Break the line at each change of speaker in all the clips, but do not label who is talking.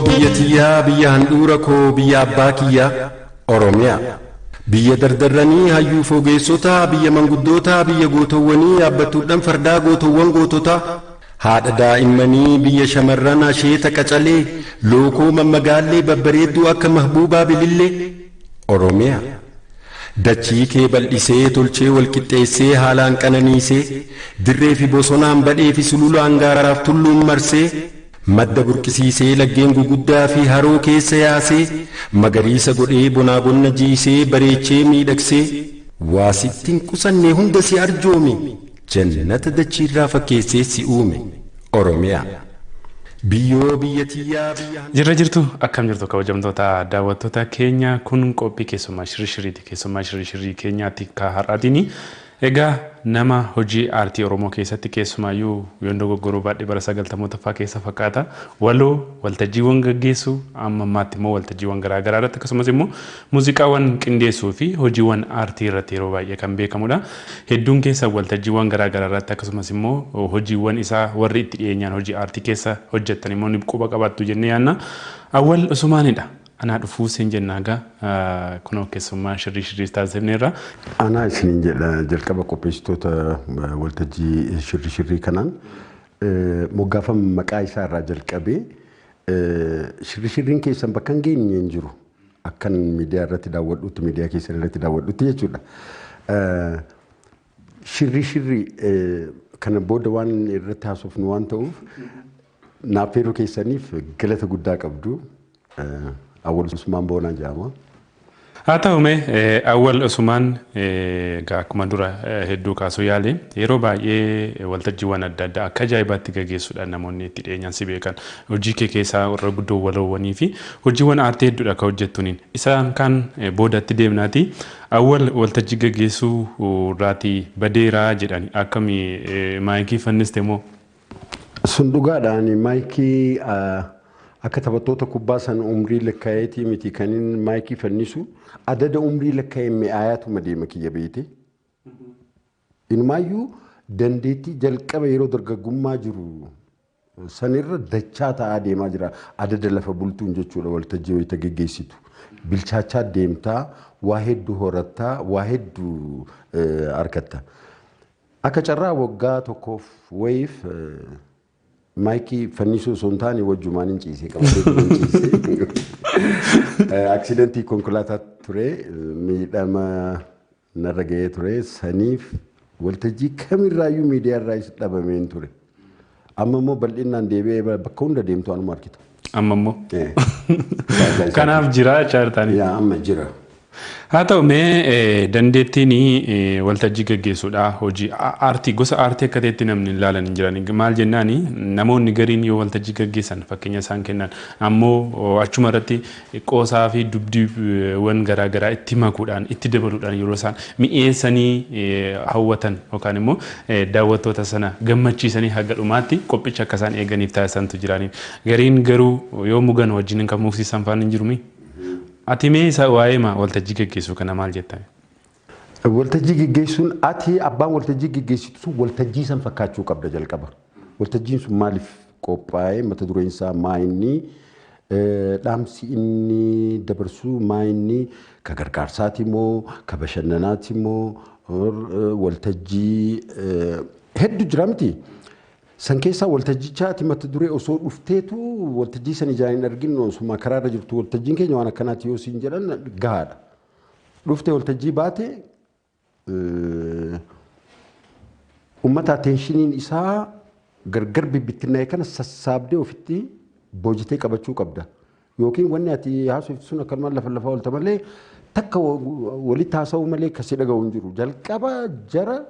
Biyya tiyyaa, biyya handhuura koo, biyya abbaa kiyyaa, Oromiyaa. Biyya dardarranii hayyuu fogeessotaa, biyya manguddootaa, biyya gootowwanii yaabbattuudhaan fardaa gootowwan goototaa. Haadha daa'immanii, biyya shamarran asheeta qacalee, lookoo mammagaallee babbareedduu akka mahbuubaa bilillee, Oromiyaa. Dachii kee bal'isee tolchee walqixxeessee haalaan qananiisee, dirree fi bosonaan badhee fi sululaan gaaraaf tulluun marsee, madda burqisiisee laggeen guguddaa fi haroo keessa yaasee, magariisa godhee bonaa gonna jiisee bareechee miidhagsee, waa sitti hin qusanne hunda si arjoome, jannata dachiirraa fakkeessee si uume, Oromiyaa. Biyyoo biyya tiyyaa biyya.
Jirra jirtu, akkam jirtu kabajamtoota daawwattoota keenya? Kun qophii keessummaa shirshiriiti. Keessummaa shirshirii keenyaatti ka har'aatiin egaa nama hojii aartii Oromoo keessatti keessumaayyuu yoon dogoggoruu baadhee bara 90mootaffaa keessa fakkaata waloo waltajjiiwwan gaggeessuu, amma ammaatti immoo waltajjiiwwan garaagaraa irratti akkasumas immoo muuziqaawwan qindeessuu fi hojiiwwan aartii irratti yeroo baay'ee kan beekamudha. Hedduun keessa waltajjiiwwan garaagaraa irratti akkasumas immoo hojiiwwan isaa warri itti dhiyeenyaan hojii aartii keessa hojjettan immoo ni quba qabaattu jennee yaadna. Awwal Usumaanidha. Anaa dhufuu seen jennaa egaa kunoo keessummaa shirrii shirrii taasifneerra.
Anaa isiniin jedha. Jalqaba qopheessitoota waltajjii shirrii shirrii kanaan moggaafama maqaa isaa irraa jalqabee shirrii shirriin keessan bakka hin geenye hin jiru. Akkan miidiyaa irratti daawwadhutti, miidiyaa keessan irratti daawwadhutti jechuudha. Shirrii shirrii kana booda waan irratti haasofnu waan ta'uuf naaf feeruu keessaniif galata guddaa qabdu. Awwal Usmaan Boonaa jedhama.
Haa ta'u mee, Awwal Usumaan egaa akkuma dura hedduu kaasuu yaale yeroo baay'ee waltajjiiwwan adda addaa akka ajaa'ibaatti gaggeessuudhaan namoonni itti dhiyeenyaan si beekan, hojii kee keessaa warra guddoo waloowwanii fi hojiiwwan aartii hedduudha akka hojjettuuniin isaan kaan boodatti deemnaati. Awwal waltajjii gaggeessuu irraatii badeeraa jedhani, akkamii, maayikii fanniste moo?
Sun dhugaadhaan maayikii akka taphattoota kubbaa sana umrii lakkaa'eetii miti kan inni maayikii fannisu, adada umrii lakkaa'ee mi'aayaatuma deema kiyya beeyte. Inumaayyuu dandeettii jalqaba yeroo dargaggummaa jiru sanirra dachaa ta'aa deemaa jira. Adada lafa bultuun jechuudha waltajjii wayita geggeessitu. Bilchaachaa deemtaa, waa hedduu horattaa, waa hedduu argatta. Akka carraa waggaa tokkoof wayiif maayikii fannisuu osoo hin taane wajjumaan hin ciisee qabatee hin ciisee. Aksidentii konkolaataa ture, miidhama narra ga'ee ture, saniif waltajjii kamirraayyuu miidiyaa irraa dhabameen ture. Amma immoo bal'inaan deebi'ee bakka hunda deemtu anuma argita.
Amma immoo. Kanaaf jira chaartaanii.
Yaa, amma jira.
Haa ta'u mee, dandeettiin waltajjii gaggeessuudha hojii aartii gosa aartii akka ta'etti namni hin ilaalan hin jiran. Maal jennaani, namoonni gariin yoo waltajjii gaggeessan fakkeenya isaan kennan ammoo achuma irratti qoosaa fi dubbiiwwan garaagaraa itti makuudhaan, itti dabaluudhaan yeroo isaan mi'eessanii hawwatan yookaan immoo daawwattoota sana gammachiisanii haga dhumaatti qophicha akka isaan eeganiif taasisantu jiraniif. Gariin garuu yoo mugan wajjin kan mugsiisan faan hin jirumi. Ati mee isa waa'ee ma waltajjii gaggeessuu kana maal jettaa?
Waltajjii gaggeessuun ati abbaan waltajjii gaggeessitu sun waltajjii san fakkaachuu qabda jalqaba. Waltajjiin sun maaliif qophaa'ee, mata dureen isaa maa inni, dhaamsi inni dabarsu maa inni, ka gargaarsaati moo ka bashannanaati moo, waltajjii hedduu jira miti. San keessaa waltajjicha ati mata duree osoo dhufteetu waltajjii san ijaan hin argin, osuma karaarra jirtu waltajjiin keenya waan akkanaati yoo siin jedhan gahaadha. Dhuftee waltajjii baate uummata attention isaa gargar bibbittinnaa'e kana sassaabdee ofitti boojitee qabachuu qabda. Yookiin wanni ati haasoftu sun akkanumaan lafa lafa oolta malee takka walitti haasa'uu malee kasii dhaga'u hin jiru. Jalqaba jara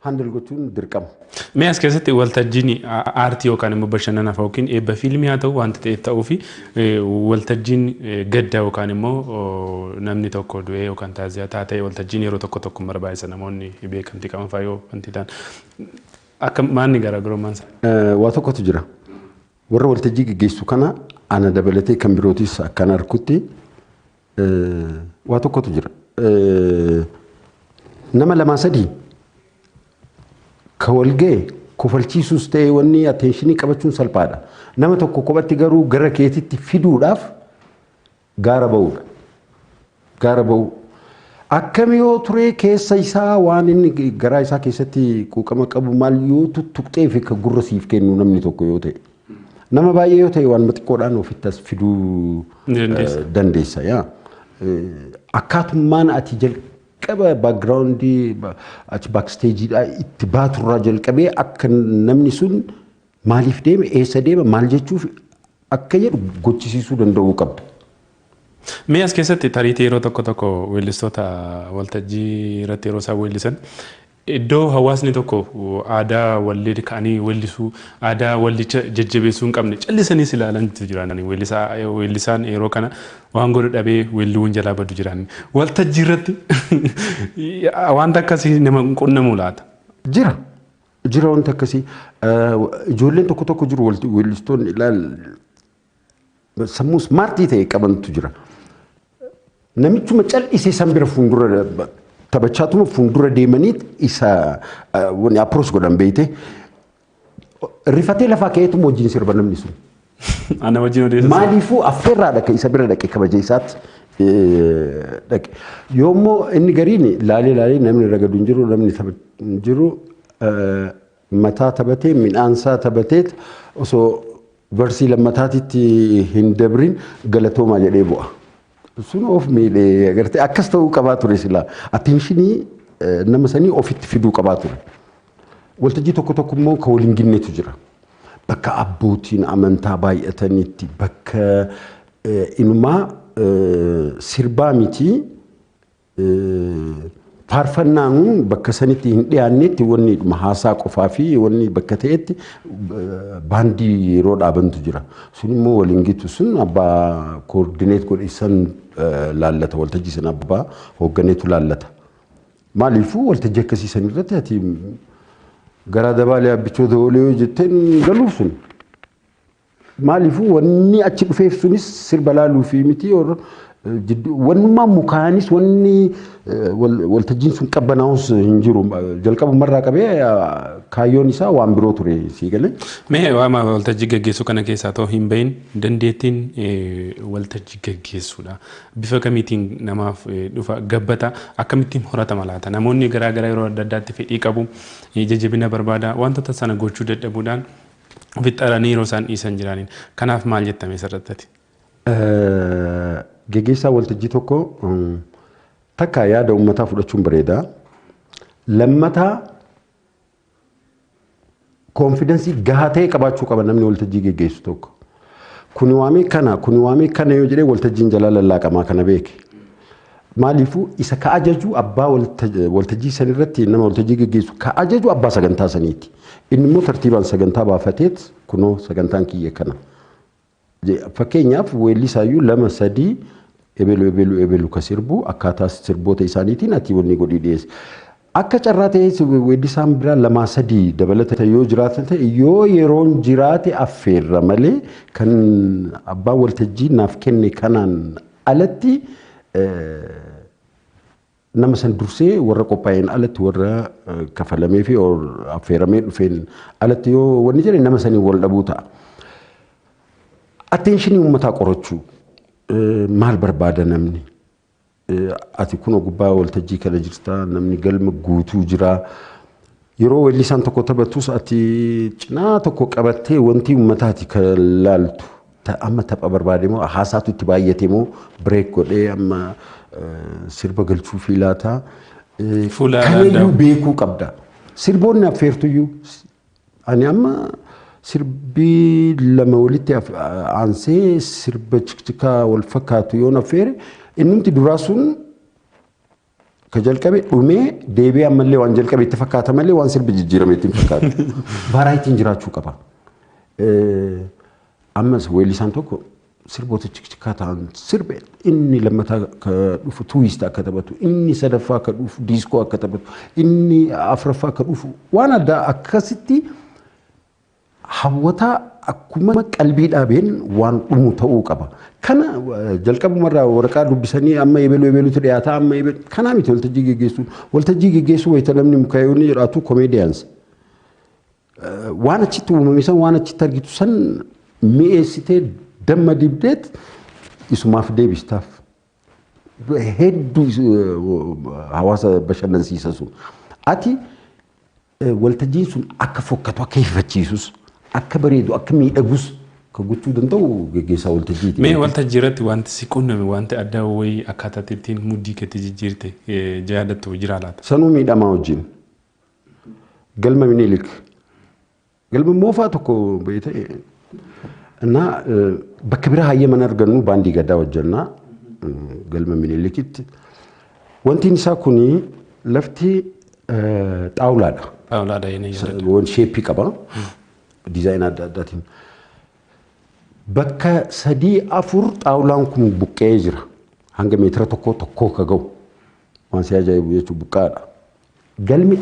handle gochuun dirqama.
Mee as keessatti waltajjiin aartii yookaan immoo bashannanaaf yookiin eebba fiilmii haa ta'u wanta ta'eef ta'uu fi waltajjiin gaddaa yookaan immoo namni tokko du'ee yookaan taaziyaa taatee waltajjiin yeroo tokko tokko barbaachisa, namoonni beekamtii qaban fa'aa yoo wanti ta'an. Akka maanni garaagarummaan isaa?
Waa tokkotu jira. Warra waltajjii gaggeessu kana ana dabalatee kan birootis akkan arkutti waa tokkotu jira. Nama lamaa sadii ka wal ga'e Kofalchiisuus ta'e wanni attention qabachuun salphaadha. Nama tokko kophatti garuu gara keetitti fiduudhaaf gaara ba'uudha. Gaara ba'uu. Akkam yoo ture keessa isaa waan inni garaa isaa keessatti quuqama qabu maal yoo tuttuqxee fi akka gurra siif kennu namni tokko yoo ta'e. Nama baay'ee yoo ta'e waan xiqqoodhaan ofitti as fiduu dandeessa. Akkaatummaan ati jalqaba background achi backstageiidhaa itti baaturraa jalqabee akka namni sun maaliif deeme, eessa deema, maal jechuuf akka jedhu gochisiisuu danda'uu qabda.
Mee as keessatti tariitii yeroo tokko tokko weellistoota waltajjii irratti yeroo isaan weellisan iddoo hawaasni tokko aadaa wallee ka'anii weellisuu, aadaa wallicha jajjabeessuu hin qabne callisaniis ilaalantu jiran. Weellisaan yeroo kana waan godhu dhabee weelluun jalaa badu jiran. Waltajjii irratti wanta akkasii nama qunnamu laata?
Jira. Jira wanta akkasii. Ijoolleen tokko tokko jiru, weellistoonni ilaal sammuu smart ta'e qabantu jira. Namichuma cal'isee san bira fuuldura taphachaatuma fuuldura deemanii isa wanni approach godhan beeyte, rifatee lafaa ka'eetuma wajjin sirba namni sun.
Ana wajjin odeessa.
Maaliifuu affeerraa dhaqe, isa bira dhaqe, kabaja isaatti dhaqe. Yoommoo inni gariin laalee laalee namni ragadu hin jiru, namni taphatu hin jiru, mataa taphatee midhaansaa taphatee osoo verse lammataatitti hin dabrin galatoomaa jedhee bu'a. Sun of miidhee agartee, akkas ta'uu qabaa ture silaa. Attention nama sanii ofitti fiduu qabaa ture. Waltajjii tokko tokko immoo kan waliin ginnetu jira. Bakka abbootiin amantaa baay'atanitti, bakka inumaa sirbaa miti faarfannaan bakka sanitti hin dhiyaannetti, wanni haasaa qofaa fi wanni bakka ta'etti baandii yeroo dhaabantu jira. Sun immoo waliin gitu, sun abbaa coordinate godhe san laallata, waltajjii sana abbaa hoogganeetu laallata. Maaliifuu waltajjii akkasii san irratti ati garaa dabaalee abbichoota oolee yoo jetteen galuuf sun. Maaliifuu wanni achi dhufeef sunis sirba laaluu fi miti, wannummaa mukaanis wanni waltajjiin sun qabbanaa'us hin jiru. Jalqabumarraa qabee kaayyoon isaa waan biroo ture, sii galee.
Mee waama waltajjii gaggeessuu kana keessaa ta'uu hin bahin, dandeettiin waltajjii gaggeessuudha. Bifa kamiitiin namaaf dhufa, gabbata, akkamittiin horatama laata? Namoonni garaa garaa yeroo adda addaatti fedhii qabu, jajjabina barbaada, wantoota sana gochuu dadhabuudhaan ofitti dhalanii yeroo isaan dhiisan jiraniin. Kanaaf maal jettame sirriitti?
Geggeessaa waltajjii tokko takka yaada uummataa fudhachuun bareeda. Lammataa confidence gahaa ta'e qabaachuu qaba namni waltajjii geggeessu tokko. Kuni waamee kana, kuni waamee kana yoo jedhee waltajjiin jalaa lallaaqamaa kana beeke. Maaliifuu isa ka ajaju abbaa waltajjii sanirratti nama waltajjii geggeessu ka ajaju abbaa sagantaa saniiti. Inni immoo tartiibaan sagantaa baafateet kunoo sagantaan kiyya kana. Fakkeenyaaf weellisaayyuu lama sadii ebelu ebelu ebelu ka sirbu akkaataa sirboota isaaniitiin ati wanni godhii dhiyeesse. Akka carraa ta'ee weellisaan biraa lamaa sadii dabalata yoo jiraatan ta'e, yoo yeroon jiraate affeerra malee kan abbaan waltajjii naaf kenne kanaan alatti nama san dursee warra qophaa'een alatti, warra kafalamee fi affeeramee dhufeen alatti yoo wanni jedhe nama sanii wal dhabuu ta'a. Attention uummataa qorachuu, maal barbaada namni? Ati kun gubbaa waltajjii kana jirta, namni galma guutuu jira. Yeroo weellisaan tokko taphatus ati cinaa tokko qabattee wanti uummataati kan laaltu. Amma tapha barbaade moo, haasaatu itti baay'ate moo, break godhee amma sirba galchuu fi laata. Kanayyuu beekuu qabda. Sirboonni affeertuyyuu ani amma sirbii lama walitti aansee sirba cikcikaa wal fakkaatu yoon affeere, innumti duraa sun ka jalqabe dhumee deebi'ee ammallee waan jalqabe itti fakkaata malee waan sirbi jijjiirame itti hin fakkaatu. Varietyn jiraachuu qaba. Ammas weellisaan tokko sirboota cikcikaa ta'an sirbe, inni lammataa ka dhufu twist akka taphatu, inni sadaffaa akka dhufu disco akka taphatu, inni afuraffaa akka dhufu waan addaa, akkasitti hawwataa akkuma qalbii dhaabeen waan dhumu ta'uu qaba. Kana jalqabumarraa waraqaa dubbisanii amma ebelu ebelutu dhiyaata, amma ebelu kanaa miti waltajjii geggeessuun. Waltajjii geggeessuu wayita namni mukaa'onni jedhaatu comedians. Waan achitti uumame san, waan achitti argitu san mi'eessitee damma dibdeet isumaaf deebistaaf. Hedduu hawaasa bashannansiisa sun. Ati waltajjiin sun akka fokkatu, akka ifachiisus, akka bareedu, akka miidhagus kan gochuu danda'u geggeessaa waltajjiiti.
Mee waltajjii irratti wanti si qunname, wanti addaa wayii akkaataa ittiin muddii keetti jijjiirte yaadattu jira laata?
Sanuu miidhamaa wajjin. Galma Minilik. Galma moofaa tokko beekte እና bakka biraa hayyaman argannu baandii gadaa hojjannaa galma Minilikitti. Wanti isaa kuni lafti xaawulaadha.
Xaawulaadha inni yaadadha.
Waan shape qaba. Design adda addaatiin. Bakka sadii afur xaawulaan kun buqqee jira. Hanga meetira tokko tokkoo ka ga'u. Waan si ajaa'ibu jechuun buqqaadha. Galmi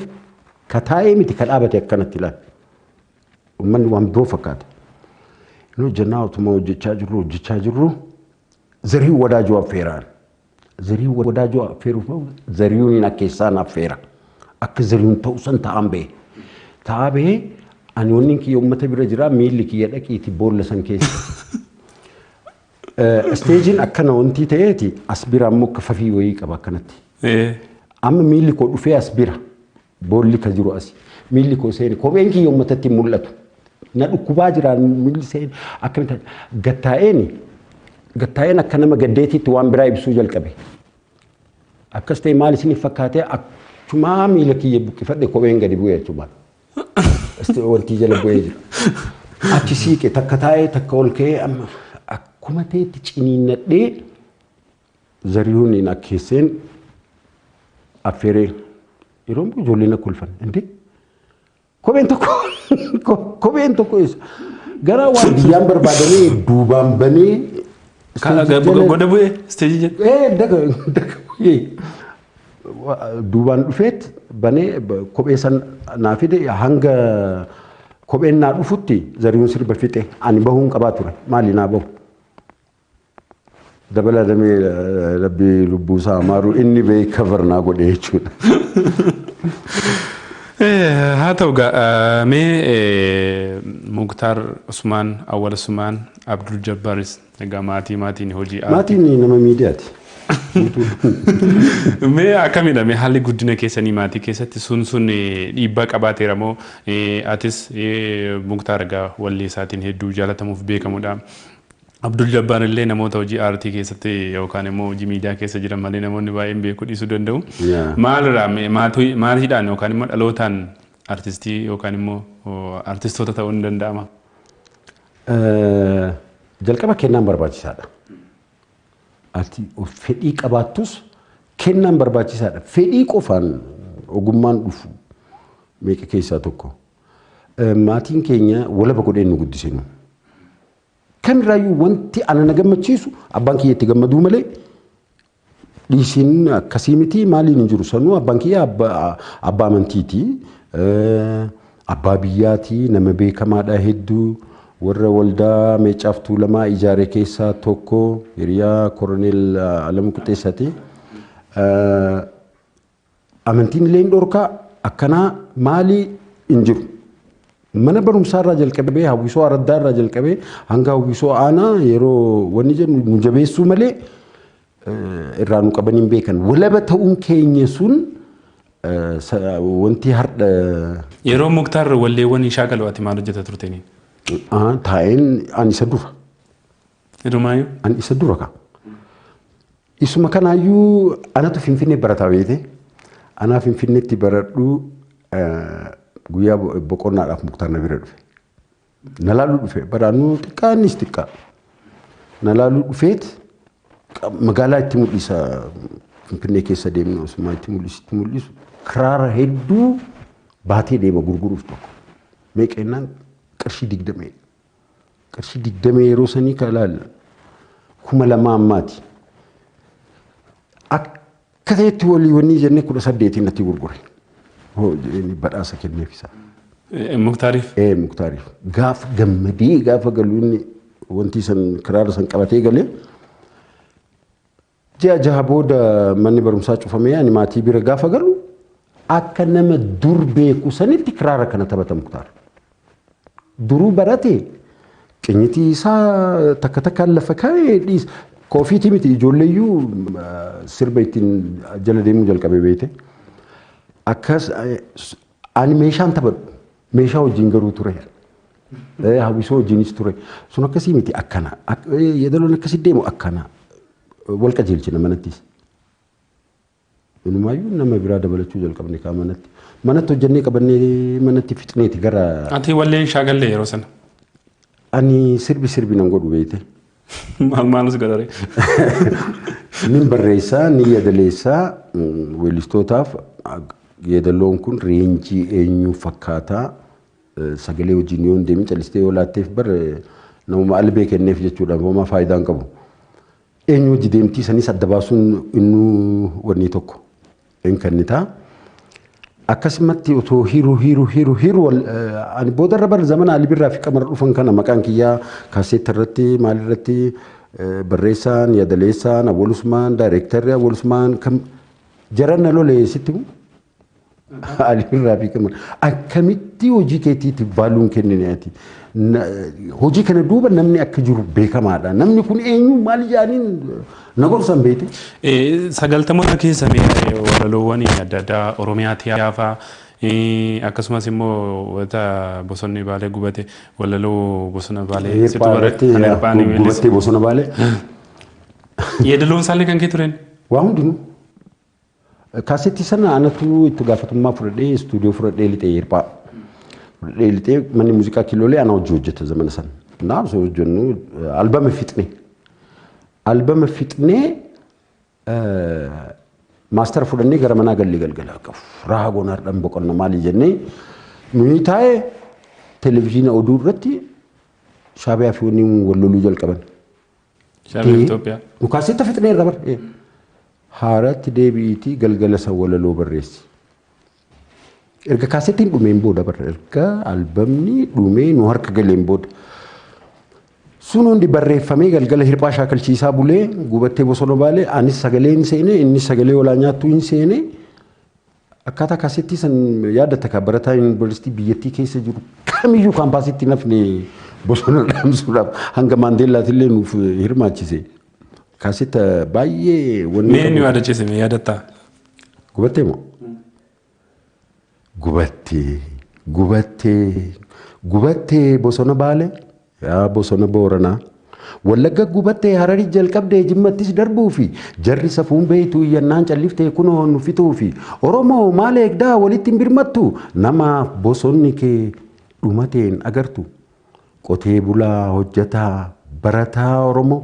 ka taa'ee miti, ka dhaabate akkanatti ilaali. Uummanni waan biroo fakkaata. Inni hojjannaa utuma hojjechaa jirru Zarihuun Wadaajoo affeeraan. Zarihuun Wadaajoo affeeruuf Zarihuun akkeessaan affeera. Akka Zarihuun ta'u san ta'an ba'e. Ta'aa ba'ee ani wanni kiyya uummata bira jira, miilli kiyya dhaqiiti boolla san keessa. Isteejiin akkana wanti ta'eeti as bira ammoo akka fafii wayii qaba akkanatti. Amma miilli koo dhufee as bira boolli ka jiru asi. Miilli koo seeni kopheen kiyya uummatatti hin mul'atu. Na dhukkubaa jira miilli seeni akkamitti gattaa'een gattaa'een akka nama gaddeetiitti waan biraa ibsuu jalqabe. Akkas ta'e maal isiniif fakkaatee achumaa miila kiyya buqqifadhe, kopheen gadi bu'ee achumaan. Wanti jala bu'ee jira. Achi siiqe, takka taa'ee takka ol ka'ee amma akkuma ta'etti ciniinnadhee Zarihuun akkeesseen affeeree yeroo ijoolleen akka ulfan indee kopheen tokko eessa gara waan biyyaan barbaadamee duubaan banee.
Goda bu'ee isteejii jedhu.
Ee, daga daga bu'ee duubaan dhufeet banee kophee san naa fide. Hanga kopheen naa dhufutti Zarihuun sirba fixe, ani bahuun qabaa ture, maali naa bahu. Dabala damee rabbi lubbuu isaa amaaru inni bahee cover naa godhe jechuudha.
Haa ta'u gaa, mee Muktaar Usmaan, Awwal Usmaan, Abdul Jabbaaris egaa maatiin hojii aartii.
Maatiin nama miidiyaati.
Mee akkamidha, mee haalli guddina keessanii maatii keessatti sun dhiibbaa qabaateera moo? Atis Muktaar egaa wallee isaatiin hedduu jaalatamuuf beekamudha. Abdul Jabbaar illee namoota hojii aartii keessatti yookaan immoo hojii miidiyaa keessa jiran malee namoonni baay'een beekuu dhiisuu danda'u. Maalirraa maatiidhaan yookaan immoo dhalootaan artistii yookaan immoo artistoota ta'uun ni danda'ama?
Jalqaba kennaan barbaachisaadha. Ati fedhii qabaattus kennaan barbaachisaadha. Fedhii qofaan ogummaan dhufu meeqa keessaa tokko. Maatiin keenya walaba godhee nu guddisinu. Kamirraayyuu wanti ana na gammachiisu abbaan kiyya itti gammaduu malee dhiisiin akkasii miti maaliin hin jiru. Sanuu abbaan kiyya abbaa amantiiti. Abbaa biyyaati, nama beekamaadha hedduu. Warra waldaa Meecaaf Tuulamaa ijaare keessaa tokko, hiriyaa Koroneel Alamuu Qixxeessaati. Amantiin illee hin dhorkaa, akkanaa maalii hin jiru. Mana barumsaa irraa jalqabee, hawwisoo araddaa irraa jalqabee hanga hawwisoo aanaa yeroo wanni jennu nu jabeessuu malee irraa nu qabanii hin beekan. Walaba ta'uun keenya sun wanti har'a.
Yeroo Muktaar walleewwan hin shaakalu ati maal hojjeta turteenii?
Taa'een ani isa dura.
Hirumaayyuu?
Ani isa dura ka. Isuma kanaayyuu anatu Finfinnee barataa beete. Anaa Finfinneetti baradhu, guyyaa boqonnaadhaaf Muktaar na bira dhufe. Na laaluu dhufe. Baraanuu xiqqaa, innis xiqqaa. Na laaluu dhufeet magaalaa itti mul'isa, Finfinnee keessa deemna, osuma itti mul'isu itti mul'isu kiraara hedduu baatee deema gurguruuf tokko. Meeqa jennaan qarshii 20. Qarshii 20 yeroo sanii ka ilaalla. 2000 ammaati. Akka ta'etti walii wanni jennee 18n natti gurgure. Hoo jedhee badhaasa kenneef isaa.
Muktaariif?
Ee, Muktaariif. Gaafa gammadee gaafa galu inni wanti san kiraara san qabatee galee ji'a 6 booda manni barumsaa cufamee ani maatii bira gaafa galu akka nama dur beeku sanitti kiraara kana taphata Muktaar. Duruu barate qinyitii isaa takka takkaan lafa kaa'ee dhiisa. Koofiitii miti ijoolleeyyuu sirba ittiin jala deemuu jalqabe beete. Akkas ani meeshaan taphadhu meeshaa wajjin garuu ture. Hawwisoo wajjinis ture. Sun akkasii miti akkana. Yeedaloon akkasii deemu akkana. Wal qajeelchina manattis. Inumaayyuu nama biraa dabalachuu jalqabne kaa manatti. Manatti hojjennee qabannee manatti fixneeti gara.
Ati walleen shaakallee yeroo sana.
Ani sirbi sirbi nan godhu beekte.
Maal maalus godhare?
Nin barreessaa, ni yeedaleessaa weellistootaaf yeedaloon kun reenjii eenyuu fakkaataa sagalee wajjin yoo hin deemin callistee yoo laatteef bar namuma albee kenneef jechuudha homaa faayidaa hin qabu. Eenyu hojii deemtii sanis adda baasuun innuu wanni tokko hin kennitaa. Akkasumatti otoo hiruu hiruu hiruu hiruu ani boodarra bar zamana Ali Birraa fi Qamar dhufan kana maqaan kiyyaa kaaseetta irratti maalirratti barreessaan yaadaleessaan Awwal Usmaan daayireektarri Awwal Usmaan kan jaran na lole sitti mu Ali Birraa fi Qamar akkamitti hojii keetiitiif vaaluun kennine ati hojii kana duuba namni akka jiru beekamaadha namni kun eenyu maal jedhaniin na gorsan beekte.
90moota keessa mee walaloowwan adda addaa Oromiyaatti yaafaa akkasumas immoo wanta bosonni Baalee gubate walaloo bosona Baalee situ bare kan Hirphaan
gubattee bosona Baalee.
Yeedaloon isaallee kan kee tureen?
Waa hundinuu. Kaasetti sana anatu itti gaafatamummaa fudhadhee istuudiyoo fudhadhee lixee Hirphaa. Fudhadhee lixee manni muuziqaa kiiloolee ana hojii hojjeta zamana sana. Naa osoo hojjennu albama fixne. Albama fixnee maastara fudhannee gara manaa gallee galgala rahaa goonaa dhaan boqonna maali jennee nuyi taa'ee televezyiina oduu irratti Shaabiyaa fi wanni wal loluu jalqaban.
Shaabiyaa Itoophiyaa.
Nu kaaseetta fixnee irra bar. Haaratti deebi'iitii galgala san walaloo barreessi. Erga kaasettiin dhumeen booda bar erga albamni dhumee nu harka galeen booda. Sun hundi barreeffamee galgala Hirphaa shaakalchiisaa bulee gubattee bosona Baalee anis sagalee hin seene innis sagalee olaa nyaattuu hin seene akkaataa kaasettii san yaadatta ka barataa yuunivarsiitii biyyattii keessa jiru kamiyyuu kaampaasitti nafne bosona dhaamsuudhaaf hanga Maandeellaatillee nuuf hirmaachise. Kaasetta baay'ee wanni.
Mee nu yaadachiise mee yaadattaa?
Gubattee moo? Gubattee gubattee gubattee bosona Baalee yaa bosona Booranaa. Wallagga gubattee Hararii jalqabdee Jimmattis darbuufi jarri safuun beeytu iyyannaan calliftee kunoo nu fituufi Oromoo maal eegdaa walitti hin birmattu namaaf bosonni kee dhumateen agartu qotee bulaa hojjetaa barataa Oromoo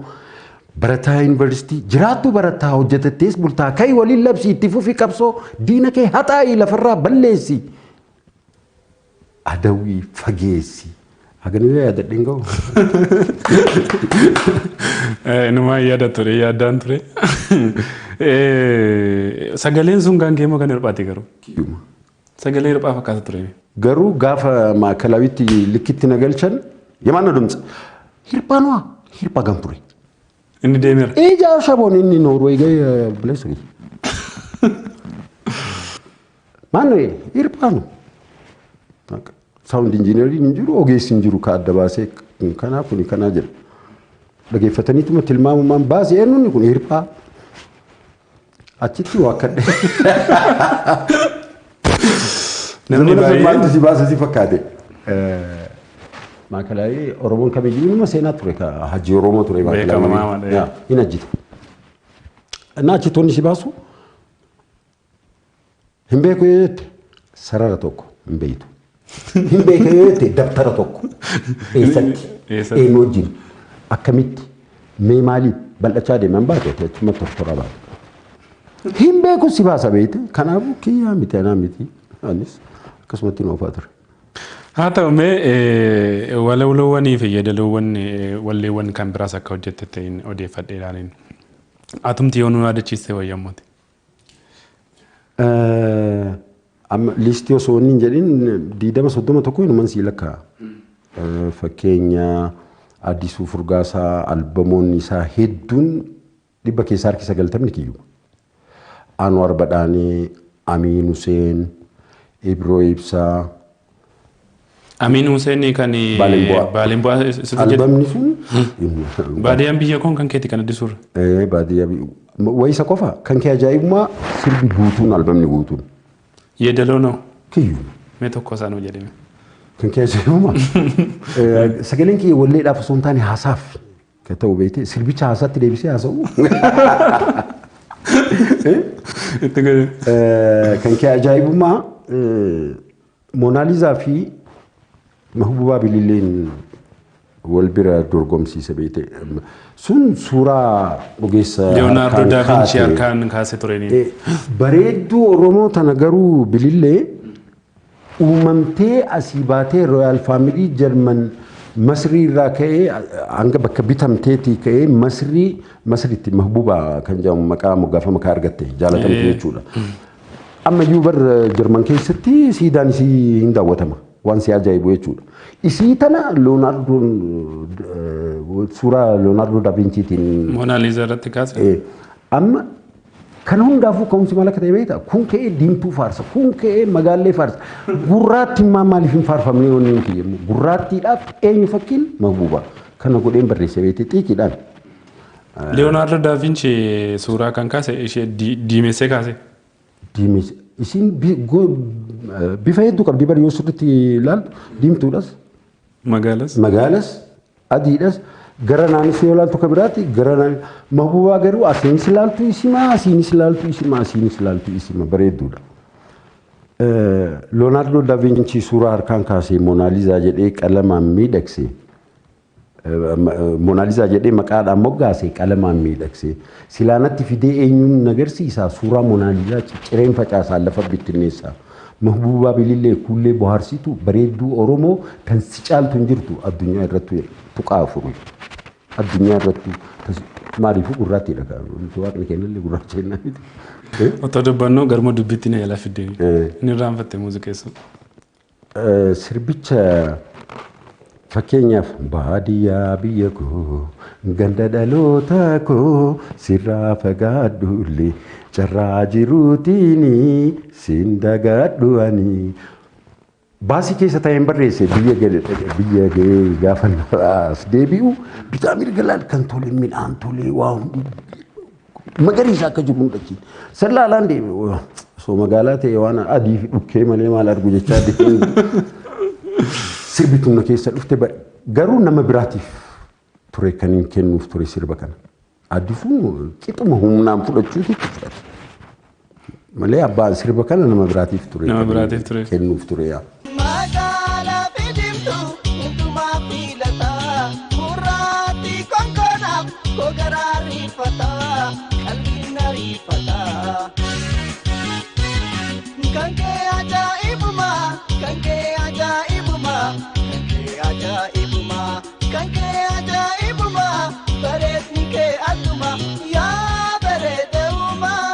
barataa yuunivarsiitii jiraattu barataa hojjetattees bultaa kai waliin labsi itti fufi qabsoo diina kee haxaa'ii lafarraa balleessi adawwii fageessi. Haganillee yaadadheen gahu.
Inumaa yaada ture yaaddaan ture. Sagaleen sun kan keemoo kan Hirphaati garuu. Sagalee Hirphaa fakkaata ture.
Garuu gaafa maakalawitti likkitti na galchan የማን ነው ድምፅ? Hirphaa ነዋ Hirphaa ጋም ture.
Inni deemeera.
Ija shaboon inni Noorweey ga'e buleessa kiyya. Maal ነው Hirphaa ነው. Saawund injiineriin hin jiru ogeessi hin jiru ka adda baasee kanaa kuni kanaa jedha. Dhageeffataniituma tilmaamumaan baasee eenyuun kun Hirphaa. Achitti waakkadhe.
Namni baay'een
maaltu si baasa si fakkaate. Maakalaayii Oromoon kamiyyuu inuma seenaa ture ka hajji Oromoo ture
Beekamamaa malee.
Hin hajjita. እና achitti si baasu hin beeku yoo jette sarara tokko hin beektu. Hin beeku yoo jette dabtara tokko eessatti
Eessatti?
eenyu wajjin akkamitti mee maaliif bal'achaa deeman baate achuma tortoraa baate. Hin beeku si baasa beekte kanaafuu kiyyaa miti anaa miti anis akkasumatti nu oofaa ture.
Haa ta'u mee walaloowwanii fi yeedaloowwan walleewwan kan biraas akka hojjette hin odeeffadhe ilaaliin. Atumti yoo nu yaadachiiste wayyammooti.
Amma liistii osoo inni hin jedhin 20 31 inuman sii lakkaa. Fakkeenya Addisuu Furgaasaa albamoonni isaa hedduun 90% kiyyuma. Anwar Badhaanee, Amiin Huseen, Ibroo Ibsaa,
Amiin Hussein kan
Baaleen bu'aa.
Baaleen bu'aa sirbi jedhu.
Albamni sun
Baadiyyaan biyya koon kan keeti kan addisuurra.
Baadiyyaa wayisa qofa kan kee ajaa'ibummaa sirbi guutuun albamni guutuun.
Yeedaloo noo
Kiyyuu.
Mee tokko isaa nuu jedhame.
Kan kee ajaa'ibummaa. Sagaleen kiyya walleedhaaf osoo hin taane haasaaf kan ta'u beekte sirbicha haasaatti deebisee haasa'u.
Itti godhe.
Kan kee ajaa'ibummaa Moonaalizaa fi Mahbubaa Bililleen wal bira dorgomsiise beekte. Sun suuraa ogeessa
Leeyonaardo
harkaan
Daavinci
kaase.
Harkaan kaase tureen.
Bareedduu Oromoo tana garuu Bilillee uumamtee asii baatee Royal Family Jarman Masrii irraa ka'ee hanga bakka bitamteetii ka'ee Masrii Masriitti Mahbubaa kan jedhamu maqaa moggaafama maqaa argatte jaalatamte jechuudha. Ammayyuu bar Jarman keessatti siidaan isii hin daawwatama waan si ajaa'ibu jechuudha. Isii tana Leeyonaardoon suuraa Leeyonaardoo Daavinciitiin
Moonaaliizaa irratti kaase.
Amma kana hundaafuu ka'umsi maal akka ta'e beektaa? Kun ka'ee diimtuu faarsa, kun ka'ee magaallee faarsa. Gurraattiin maaliif hin faarfamne yoo inni kiyyamu? Gurraattiidhaaf eenyu fakkiin Mahbuuba. Kana godheen barreesse beekte xiiqiidhaan.
Leeyonaardo Daavinci suuraa kan kaase ishee diimessee kaase.
Diimes isiin bifa hedduu qabdi bari yoo sirriitti ilaaltu diimtuudhas,
Magaalas.
Magaalas, adiidhas gara naanis yoo ilaaltu kan biraatti gara naan Mahbuubaa garuu asiinis ilaaltu isima asiinis ilaaltu isima asiinis ilaaltu isima bareedduudha. Leonardo da Vinci suuraa harkaan kaasee Moonaalizaa jedhee qalamaan miidhagse. Moonaalizaa jedhee maqaadhaan moggaase qalamaan miidhagse. Silaanatti fidee eenyuun nagarsiisa suuraa Moonaalizaa ciccireen facaasaa lafa bittinneessa. Mahbuubaa Bilillee kuullee bohaarsitu bareedduu Oromoo kan si caaltu hin jirtu addunyaa irratti tuqaa afuru. Addunyaa irratti maaliifuu gurraattiidha waaqni kennallee gurraacha jennaan miti.
Otoo dubbannoo garuma dubbitti na jala fiddee. Inni irraanfatte muuziqeessu.
Sirbicha fakkeenyaaf baadiyyaa biyya koo ganda dhaloota koo sirraa fagaadhullee carraa jiruutiin siin dagaadhu ani. Baasii keessa taa'een barreesse biyya biyya gahee gaafa as deebi'u bitaa mirga laal kan tole midhaan tole waa hundi magariisa akka jiru hundatti. Sallaalaan deeme osoo magaalaa ta'e waan adii fi dhukkee malee maal argu jechaa deeme. Sirbi tun na keessa dhufte garuu nama biraatiif ture kan hin kennuuf ture sirba kana. Addisuun qixuma humnaan fudhachuutu itti fudhate. Malee abbaan sirba kana nama biraatiif ture.
Nama biraatiif ture.
Kennuuf ture yaa.
Magaalaa fi diimtuu hundumaa filataa gurraatti konkonaaf gogaraa rifataa qalbiin ariifataa. Kan kee ajaa'ibumaa kan kee ajaa'ibumaa kan kee ajaa'ibumaa kan kee ajaa'ibumaa bareedni kee adduma yaa bareedeumaa.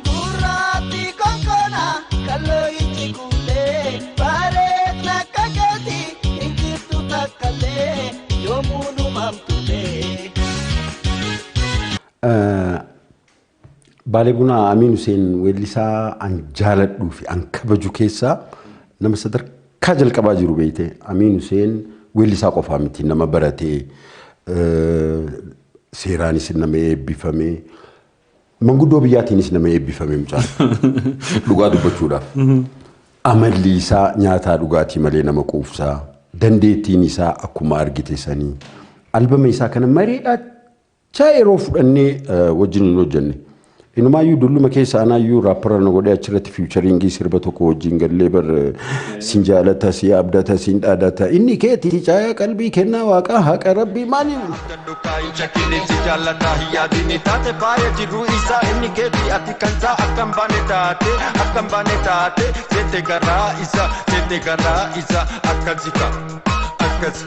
Gurraatti konkona kalloo ijji kuulee bareedna akka keeti hin jirtu takkallee yoomuu numamtulee.
Baalee Bunaa Amiin Hussein weellisaa an jaaladhuu fi an kabaju keessaa nama sadarkaa jalqabaa jiru beekte. Amiin Hussein weellisaa qofaa miti nama baratee seeraanis nama eebbifame manguddoo biyyaatiinis nama eebbifame mucaan dhugaa dubbachuudhaaf. Amalli isaa nyaataa dhugaatii malee nama quufsaa dandeettiin isaa akkuma argite sanii albama isaa kana mareedhaa yeroo fudhannee wajjin hin hojjenne. Inumaayyuu dulluma keessa anaayyuu raappara na godhee achirratti featuring sirba tokko wajjin gallee bar sin jaalata si abdata sin dhaadata inni keetii caayaa qalbii kennaa waaqaa haqa rabbii maali.
Shakkiin si jaallata yaadini taate faaya jiruu isaa inni keeti ati kan isaa akkam baane taate akkam baane taate seete garaa isa seete garaa isa akkasika akkas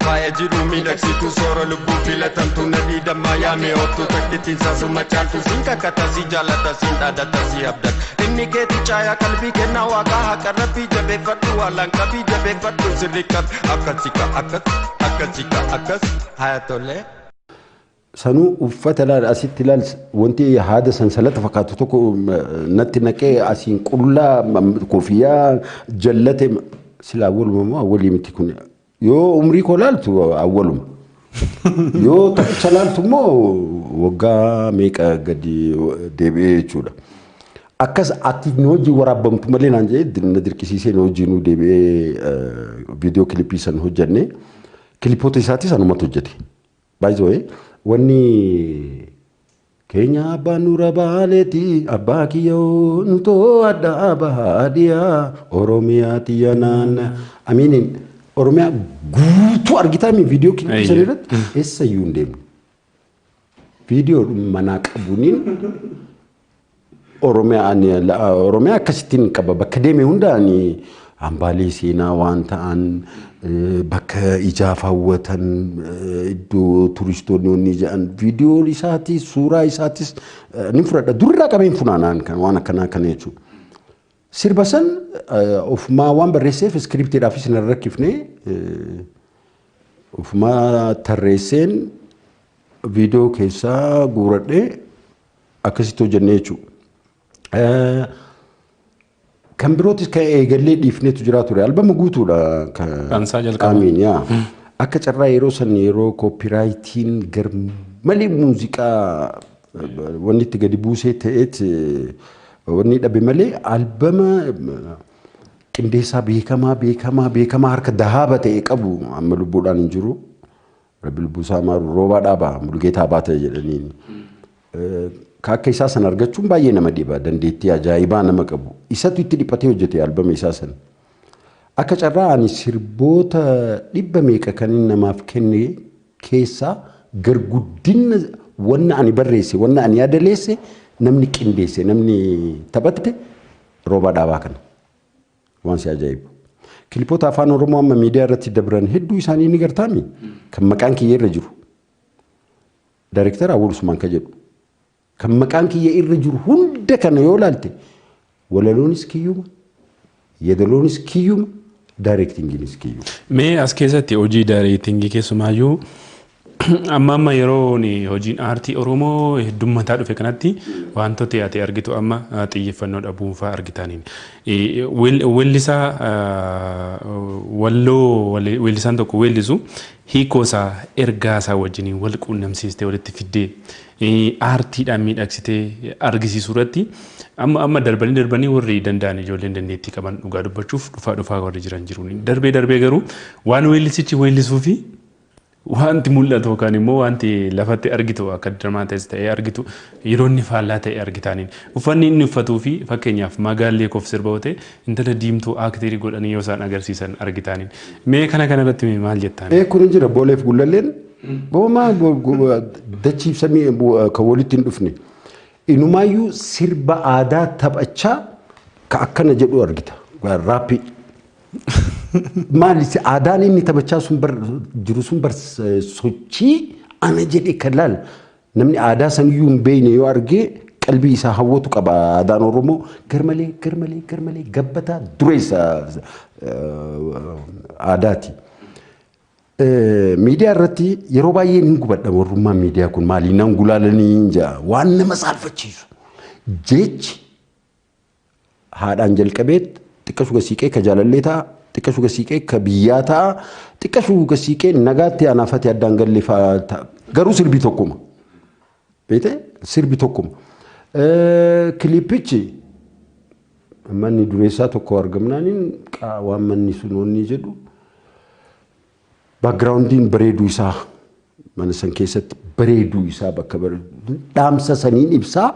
faaya jiruu miidhagsitu soora lubbuu filatamtu nadhii dammaa yaame ooftu takkittiin saasuma caaltu siin kakata si jaallata siin dhaadata si abdata inni keeti caayaa qalbii kennaa waaqaa haqa rabbii jabeeffadhu waalaan qabii jabeeffadhu sirri qabi akkasika akkas akkasika akkas haya tolee.
Sanuu uffata laal asitti laal, wanti haada sansalata fakkaatu tokko natti naqee, asiin qullaa, koofiyyaa jallate. Sila awwaluma moo awwalii miti kun? Yoo umrii koo laaltu awwaluma. Yoo taphicha laaltu immoo waggaa meeqa gadi deebi'ee jechuudha. Akkas ati nu wajjin waraabamtu malee naan jedhee na dirqisiisee, nu wajjin nu deebi'ee viidiyoo kilipii san hojjenne. Kilipoota isaatis anumatu hojjete. By the way, wanni keenya abbaan nura baaleeti, abbaa kiyyoo nutoo adda bahaadiyaa Oromiyaa tiyya naanna. Amiiniin Oromiyaa guutuu argitaa mi viidiyoo kilipii san irratti? Eessayyuu hin deemne. Viidiyoo manaa qabuniin Oromiyaa ani Oromiyaa akkasittiin qaba. Bakka deeme hunda ani hambaalee seenaa waan ta'an, bakka ijaaf hawwatan, iddoo turistoonni wanni jedhan, viidiyoo isaatis suuraa isaatis ni fudhadha. Durirraa qabeen funaanaan kan waan akkanaa kana jechuudha. Sirba san ofumaa waan barreesseef iskiriptiidhaafis hin rakkifne, ofumaa tarreesseen viidiyoo keessaa guuradhee akkasitti hojjennee jechuudha. Kan birootis kan eegallee dhiifneetu jira ture. Albama guutuudha.
Kansaa jalqaba.
Amiin yaa. Akka carraa yeroo san yeroo copyrightiin gar malee muuziqaa wanni itti gadi buusee ta'eet wanni dhabe malee, albama qindeessaa beekamaa beekamaa beekamaa harka dahaaba ta'e qabu, amma lubbuudhaan hin jiru. Rabbi lubbuu isaa maaru, Roobaa Dhaabaa, Mulgeetaa Baata jedhaniin. Ka akka isaa sana argachuun baay'ee nama dhiba, dandeettii ajaa'ibaa nama qabu. Isatu itti dhiphatee hojjete albama isaa sana. Akka carraa ani sirboota dhibba meeqa kan inni namaaf kenne keessaa garguddina wanna ani barreesse, wanna ani yaadaleesse, namni qindeesse, namni taphate Roobaa Dhaabaa kana. Waan si ajaa'ibu. Kilipoota afaan Oromoo amma miidiyaa irratti dabran hedduu isaanii ni gartaami. Kan maqaan kiyya irra jiru. Daayirektara Awwal Usmaan kan jedhu. Kan maqaan kiyya irra jiru hunda kana yoo ilaalte, walaloonis kiyyuma, yeedaloonis kiyyuma, daayirektingiinis kiyyuma.
Mee as keessatti hojii daayirektingii keessumaayyuu amma amma yeroo hojiin aartii Oromoo heddummataa dhufe kanatti wantoota ati argitu amma xiyyeeffannoo dhabuun fa'aa argitaniin. Weellisaa walloo, weellisaan tokko weellisu hiikoo isaa ergaa isaa wajjiniin wal quunnamsiistee walitti fiddee aartiidhaan miidhagsitee argisiisuu irratti amma amma darbanii darbanii warri danda'an, ijoolleen dandeettii qaban, dhugaa dubbachuuf dhufaa dhufaa warri jiran jiru. Darbee darbee garuu waan weellisichi weellisuu fi wanti mul'atu yookaan immoo wanti lafatti argitu akka diramaa ta'es ta'ee argitu yeroo inni faallaa ta'e argitaaniin, uffanni inni uffatuu fi fakkeenyaaf magaallee koof sirba yoo ta'e intala diimtuu aakterii godhanii yoo isaan agarsiisan argitaaniin, mee kana irratti maal jettaan?
Ee, kun jira. Booleef Gullalleen boomaa dachiif samii kan walitti hin dhufne. Inumaayyuu sirba aadaa taphachaa ka akkana jedhu argita. Raappii. Maali aadaan inni taphachaa sun bar jiru sun bar sochii ana jedhe kan laal namni aadaa saniyyuu hin beekne yoo argee qalbii isaa hawwatu qaba. Aadaan Oromoo garmalee garmalee garmalee gabbataa dureessa aadaati. Miidiyaa irratti yeroo baay'ee hin gubadha. Warrummaan miidiyaa kun maali nan gulaalanii hin jaa, waan nama saalfachiisu. Jechi haadhaan jalqabee xiqqashu gasiiqee ka jaalallee ta'a, xiqqashu gasiiqee ka biyyaa ta'a, xiqqashu gasiiqee nagaatti anaafate addaan galle fa'aa ta'a. Garuu sirbi tokkuma. Beekte, sirbi tokkuma. Kiliippichi manni dureessaa tokko argamnaaniin waan manni sun wanni jedhu, backgroundiin bareeduu isaa, mana san keessatti bareeduu isaa, bakka bareedu dhaamsa saniin ibsaa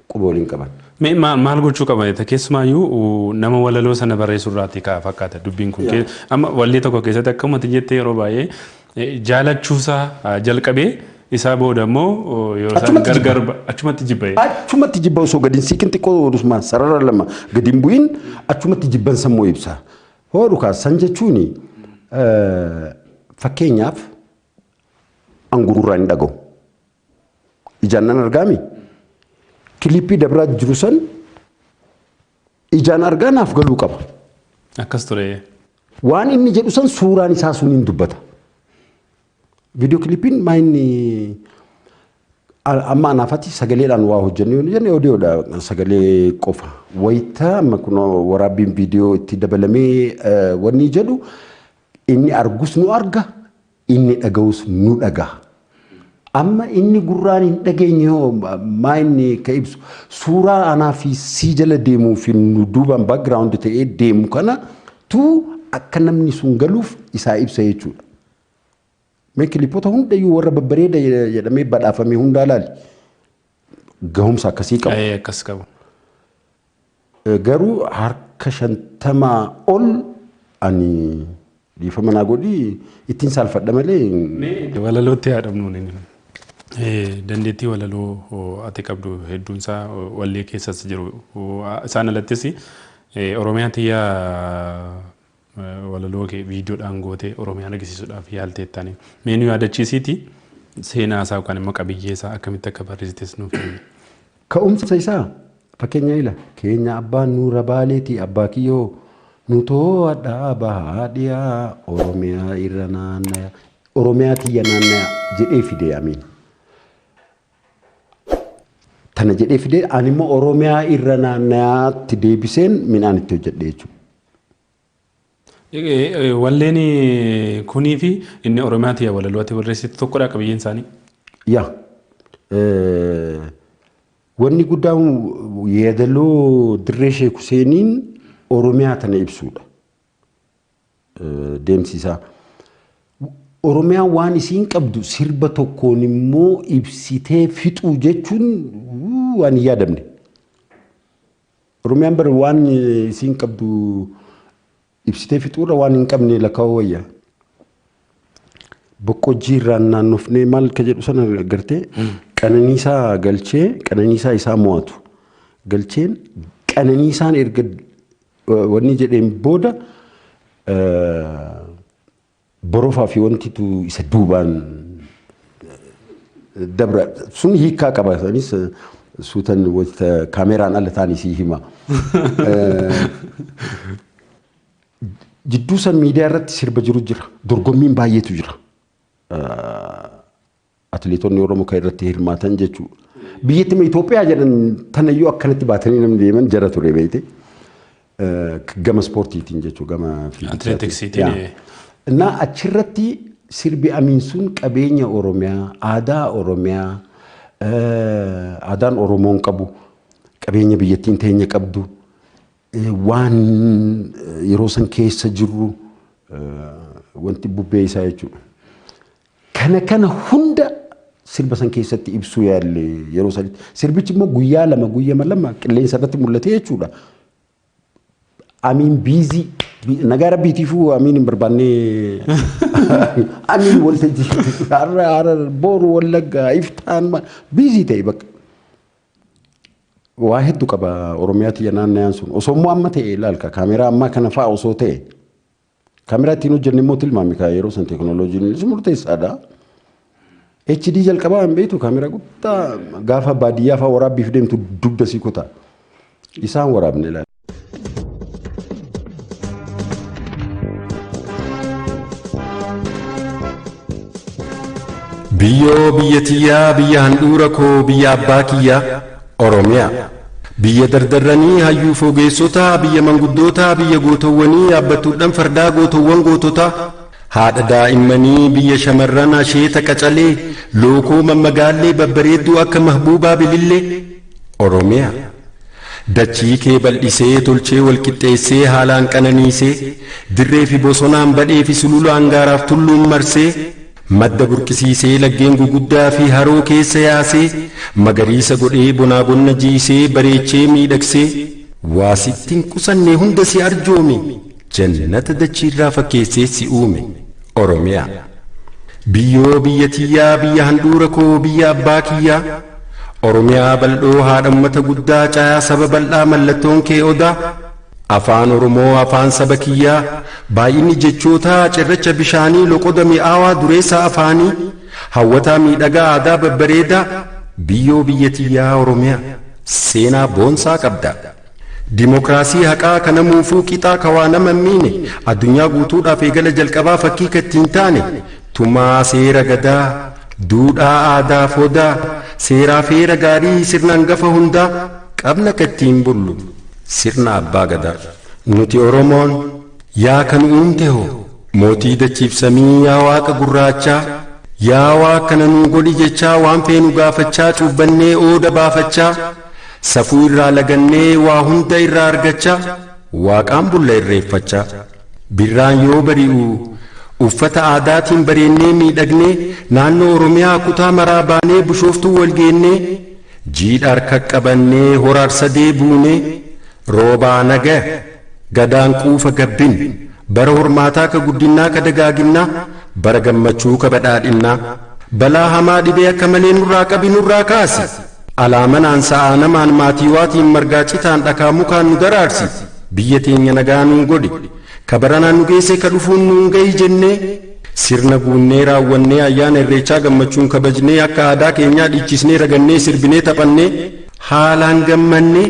quba waliin qaban.
Mee maal gochuu qaba? Keessumaayyuu nama walaloo sana barreessuu irraati ka'a fakkaata dubbiin kun. Amma wallee tokko keessatti akkuma jettee yeroo baay'ee jaalachuusaa jalqabee isaa booda immoo yoo isaan gargar achumatti jibba.
Achumatti jibba, osoo gadi hin siiqin, xiqqoo osuma sarara lama gadi hin bu'in achumatti jibban sammuu ibsa. Hoodhu san jechuun fakkeenyaaf angurraa hin dhaga'u. Ijaan nan argaami. Kilippii dabraa jiru san ijaan argaa naaf galuu qaba.
Akkas ture.
Waan inni jedhu san suuraan isaa sun hin dubbata. Viidiyoo kilippiin maa inni Amma anaafatti sagaleedhaan waa hojjennee yoo jenne odiyoodha sagalee qofa. Wayita amma kun waraabbiin viidiyoo itti dabalamee wanni jedhu inni argus nu arga, inni dhaga'us nu dhaga'a. Amma inni gurraan hin dhageenye hoo maa inni ka ibsu suuraa anaa fi sii jala deemuu fi nu duubaan background ta'ee deemu kana tu akka namni sun galuuf isaa ibsa jechuudha. Mee kilipoota hundayyuu warra babbareeda jedhamee badhaafame hundaa laali. Gahumsa akkasii qabu.
Akkas qabu.
Garuu harka 50 ol ani dhiifama naa godhi ittiin saalfadha malee.
Walalootti haadhamnuun inni. Dandeettii walaloo ati qabdu hedduunsaa wallee keessas jiru. Isaan alattis Oromiyaa tiyyaa walaloo kee viidiyoodhaan gootee Oromiyaan agarsiisuudhaaf yaalteettani. Mee nu yaadachiisiiti seenaa isaa yookaan immoo qabiyyee isaa akkamitti akka barreessites nuuf himi.
Ka'umsa isaa fakkeenya ila keenya abbaan nuura baaleeti abbaa kiyyoo nu too'adhaa bahaa dhiyaa Oromiyaa irra naannaya Oromiyaa tiyya naannaya jedhee fide amiin. Tana jedhee fide ani immoo Oromiyaa irra naannayaatti deebiseen midhaan itti hojjedhe jechuudha.
Walleen kunii fi inni Oromiyaa tiyya walaloo ati barreessitu tokkodha qabiyyeen isaanii.
Yaa. Wanni guddaan yeedaloo dirree Sheek Huseeniin Oromiyaa tana ibsuudha. Deemsi isaa. Oromiyaan waan isiin qabdu sirba tokkoon immoo ibsitee fixuu jechuun waan hin yaadamne. Oromiyaan bara waan isiin qabdu ibsitee fixuurra waan hin qabne lakkaa'uu wayya. Boqqojjii irraan naannofnee maal ka jedhu sana gartee qananiisaa galchee qananiisaa isaa mo'atu. Galcheen qananiisaan erga wanni jedheen booda borofaa fi wantitu isa duubaan dabra sun hiikkaa qaba. Sanis suutan wanta kaameraan ala ta'an isii hima. Jidduu san miidiyaa irratti sirba jiru jira. Dorgommiin baay'eetu jira. Atileetonni Oromoo kan irratti hirmaatan jechuudha. Biyyattii Itoophiyaa jedhan tanayyuu akkanatti baatanii namni deeman jara ture beekte. Gama ispoortiitiin jechuudha gama fiigichaatiin.
Atileetiksiitiin.
Innaa achirratti sirbi amiin sun qabeenya Oromiyaa, aadaa Oromiyaa, aadaan Oromoon qabu, qabeenya biyyattiin teenya qabdu, waan yeroo san keessa jirru wanti bubbee isaa jechuudha. Kana kana hunda sirba san keessatti ibsuu yaalle yeroo sanitti. Sirbichi immoo guyyaa lama guyyaa lama qilleensa irratti mul'ate jechuudha. Amiin biizii nagaa rabbiitiifuu amiin hin barbaanne amiin waltajjii har'a har'a boru wallaggaa iftaan biizii ta'e bakka. Waa hedduu qaba Oromiyaa tiyya naannayaan sun osoo immoo amma ta'e ilaalka kaameraa ammaa kana fa'a osoo ta'e kaameraa ittiin hojjenne immoo tilmaami kaa yeroo san teekinooloojiin murteessaadha. HD jalqabaa hin beektu kaameraa guddaa gaafa baadiyyaa fa'a waraabbiif deemtu dugda sii kutaa. Isaan waraabne ilaala.
Biyyoo biyya tiyyaa biyya handhuura koo biyya abbaa kiyyaa Oromiyaa. Biyya dardarranii hayyuu fogeessotaa biyya manguddootaa biyya gootowwanii yaabbattuudhaan fardaa gootowwan goototaa haadha daa'immanii biyya shamarran asheeta qacalee lookoo mammagaallee babbareedduu akka mahbuubaa bilillee Oromiyaa. Dachii kee bal'isee tolchee walqixxeessee haalaan qananiisee dirree fi bosonaan badhee fi sululaan gaaraaf tulluun marsee madda burqisiisee laggeen guguddaa fi haroo keessa yaasee magariisa godhee bonaa gonna jiisee bareechee miidhagsee waa sittiin qusannee hunda si arjoome jannata dachiirraa fakkeessee si uume Oromiyaa. Biyyoo biyya tiyyaa biyya handhuura koo biyya abbaa kiyyaa Oromiyaa bal'oo haadha uummata guddaa caayaa saba bal'aa mallattoon kee odaa Afaan Oromoo afaan saba kiyyaa baay'inni jechootaa cirracha bishaanii loqoda mi'aawaa dureessa afaanii hawwataa miidhagaa aadaa babbareedaa biyyoo biyya tiyyaa Oromiyaa seenaa boonsaa qabda. Dimookiraasii haqaa kana muufuu qixaa kawaa nama miine addunyaa guutuudhaaf eegala jalqabaa fakkii kattiin taane tumaa seera gadaa duudhaa aadaa fodaa Seeraa fi heera gaarii sirna hangafa hundaa qabna ka ittiin bullu sirna abbaa gadaa. Nuti Oromoon yaa kan uumte hoo mootii dachiif samii yaa waaqa gurraachaa yaa waaqa kana nuu godhi jechaa waan feenu gaafachaa cuubbannee ooda baafachaa safuu irraa lagannee waa hunda irraa argachaa waaqaan bulla irreeffachaa. Birraan yoo bari'u uffata aadaatiin bareennee miidhagnee naannoo Oromiyaa kutaa maraa baanee Bishooftuu wal geennee jiidha harka qabannee hora Arsadee buunee roobaa naga gadaan quufa gabbin bara hormaataa ka guddinnaa ka dagaaginnaa bara gammachuu ka badhaadhinnaa balaa hamaa dhibee akka malee nurraa qabi nurraa kaasi alaamanaan sa'aa namaan maatii waatiin margaa citaan dhakaa mukaan nu daraarsi biyya teenya nagaa nuun godhi ka baranaan nu geesse ka dhufuun nuun gahi jennee sirna guunnee raawwannee ayyaana irreechaa gammachuun kabajnee akka aadaa keenyaa dhiichisnee ragannee sirbinee taphannee haalaan gammannee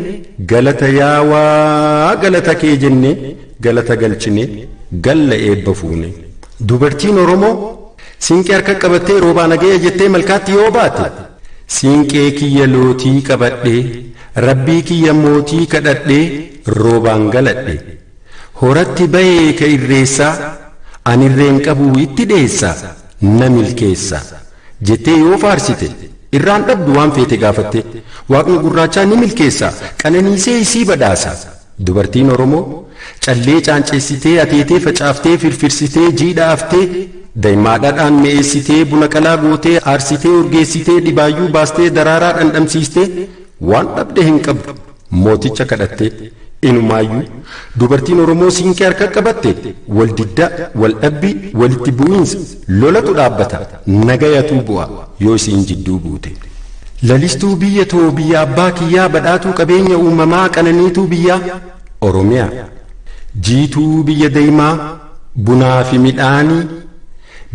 galata yaa waa galata kee jennee galata galchinee galla eebba fuune. Dubartiin Oromoo siinqee harka qabattee roobaa nagaya jettee malkaatti yoo baate siinqee kiyya lootii qabadhee rabbii kiyya mootii kadhadhee roobaan galadhe horatti bahee ka irreessaa ani irreen qabu itti dheessa na milkeessa jettee yoo faarsite irraan dhabdu waan feete gaafatte waaqni gurraachaa ni milkeessa qananiisee isii badhaasa. Dubartiin Oromoo callee caanceessitee ateetee facaaftee firfirsitee jiidha aftee daa'imaadhaan mi'eessitee buna qalaa gootee aarsitee urgeessitee dhibaayyuu baastee daraaraa dhandhamsiistee waan dhabde hin qabdu mooticha kadhattee inumaayyuu dubartiin Oromoo siinqee harka qabatte wal diddaa wal dhabbii walitti bu'iinsa lolatu dhaabbata nagayatuu bu'a yoo isiin jidduu buute. Lalistuu biyya too biyya abbaa kiyyaa badhaatuu qabeenya uumamaa qananiituu biyyaa Oromiyaa jiituu biyya daa'imaa bunaa fi midhaanii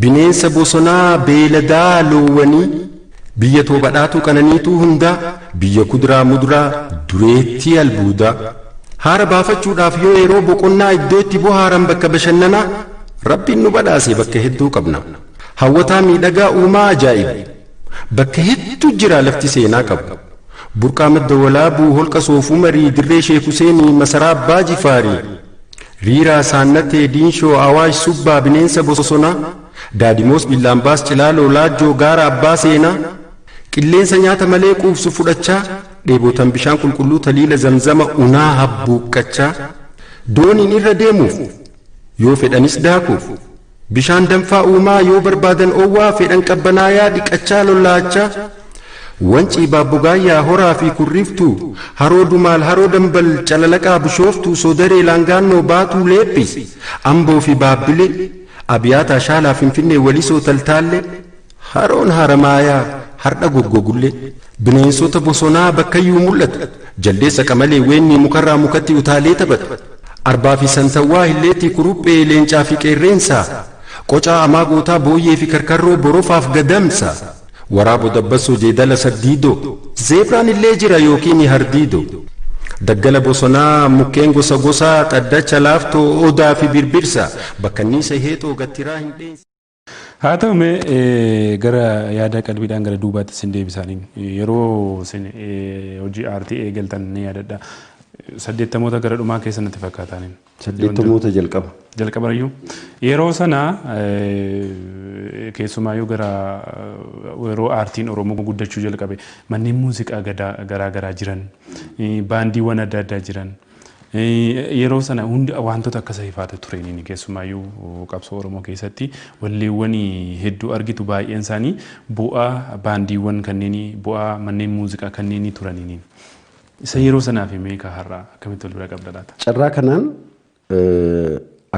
bineensa bosonaa beeladaa loowwanii biyya too badhaatuu qananiituu hundaa biyya kuduraa muduraa dureettii albuudaa haara baafachuudhaaf yoo yeroo boqonnaa iddoo itti bohaaran bakka bashannanaa rabbiin nu badhaase bakka hedduu qabna hawwataa miidhagaa uumaa ajaa'ibu bakka hedduu jira lafti seenaa qabu burqaa madda walaabuu holqa soofuu marii dirree sheek Huseenii masaraa abbaa jifaarii riiraa saannatee diinshoo awaash subbaa bineensa bosonaa daadimoos billaambaas cilaaloo laajjoo gaara abbaa seenaa qilleensa nyaata malee quubsu fudhachaa dheebotan bishaan qulqulluu taliila zamzama unaa habbuuqqachaa dooniin irra deemuuf yoo fedhanis daakuuf bishaan danfaa uumaa yoo barbaadan oowwaa fedhan qabbanaayaa dhiqachaa lollaachaa wancii baabbogaayyaa horaa fi kurriftuu haroo dumaal haroo dambal calalaqaa bishooftuu soodaree laangaannoo baatuu leephis amboo fi baabbilee abiyaataa shaalaa finfinnee walisoo taltaallee haroon haramaayaa hardha goggogullee bineensota bosonaa bakkayyuu mul'atu jaldeessa qamalee weennii mukarraa mukatti utaalee taphatu arbaa fi santawwaa hilleetti kuruphee leencaa fi qeerreensaa qocaa amaa gootaa booyyee fi karkarroo borofaaf gadamsa waraabo dabbassoo jeedala saddiidoo zeebraan illee jira yookiin hardiidoo daggala bosonaa mukkeen gosa gosaa xaddacha laaftoo odaa fi birbirsa bakkanniisa heexoo gattiraa hin dheensa.
Haa ta'u mee gara yaada qalbiidhaan gara duubaatti isin deebisaaniin yeroo isin hojii aartii eegaltan ni yaadadha. 80moota gara dhumaa keessa natti fakkaataaniin.
80moota jalqaba.
Jalqabayyuu yeroo sana keessumaayyuu gara yeroo aartiin Oromoo guddachuu jalqabe manneen muuziqaa garaa garaa jiran baandiiwwan adda addaa jiran yeroo sana hundi wantoota akka ifaata tureen keessumaayyuu qabsoo Oromoo keessatti walleewwan hedduu argitu baay'een isaanii bu'aa baandiiwwan kanneenii bu'aa manneen muuziqaa kanneenii turaniin. Isa yeroo sanaa fi meeqa har'aa akkamitti wal bira qabda laata?
Carraa kanaan